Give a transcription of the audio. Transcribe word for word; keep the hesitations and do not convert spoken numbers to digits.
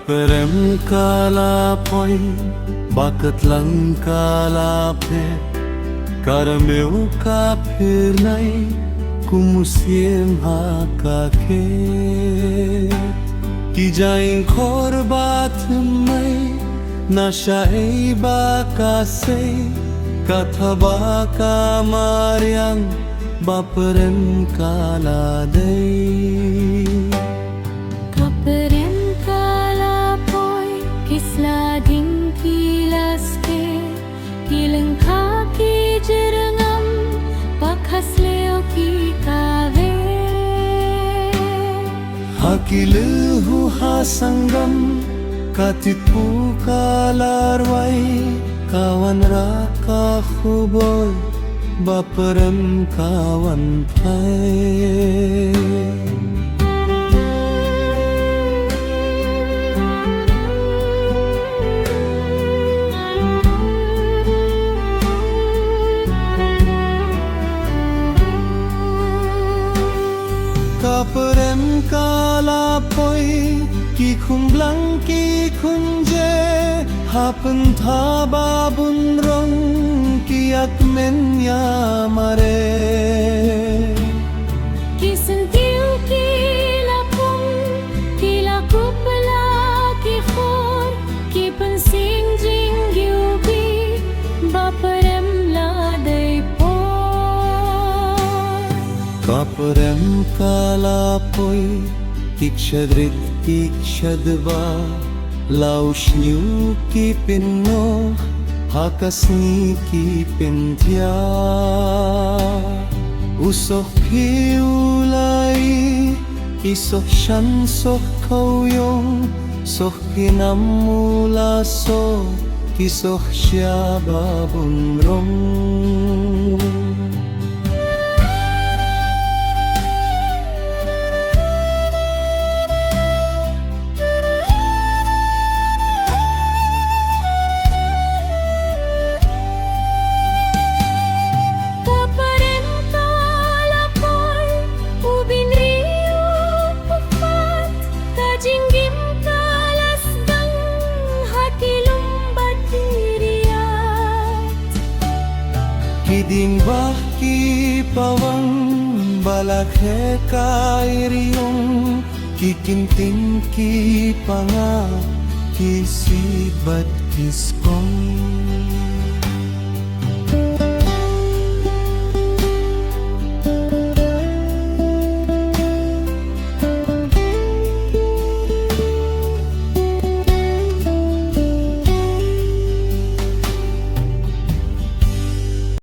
Prem ka la poi, ba ka tlang ka la phet, ka rmiew ka phyrnai, kum u siem ha ka khet. Ki jaiñ khor ba thymmai, na shaei ba ka sei, ka thaba ka mariang, ba prem ka la dei. Ka prem ka la poi, ki sla ding ki la sker, ki lyngkha ki jyrngam, ba khasleo ki kaver. Ha ki lyngngoh ha sanggam, ka titphu ka la rwai, ka wanrah ka khubor, ba prem ka wan phai. Ka prem ka la poi, ki khun blang ki khun je, ha pynthaba bun rong, ki ïakmen ïa mareh. Ki syntiew ki la pung, ki la kup la ki khor, ki pynsing jingïohi, ba prem la dei por. Ka prem ka la poi, ki kshadrit ki kshadba, la u shñiuh ki pynnoh, ha ka sngi ki pynthiah. U soh phi u lai, ki soh shan soh khaw ïong, soh phi nam u la soh, ki soh sha ba bun rong. Ka prem ka la poi, u bynriew u pat, ka jingim ka la sdang, ha ki lum bad ki riat. Ki dieng bah ki pawang, ba la khe kai riung, ki kynting ki panga, ki sit bad ki skong.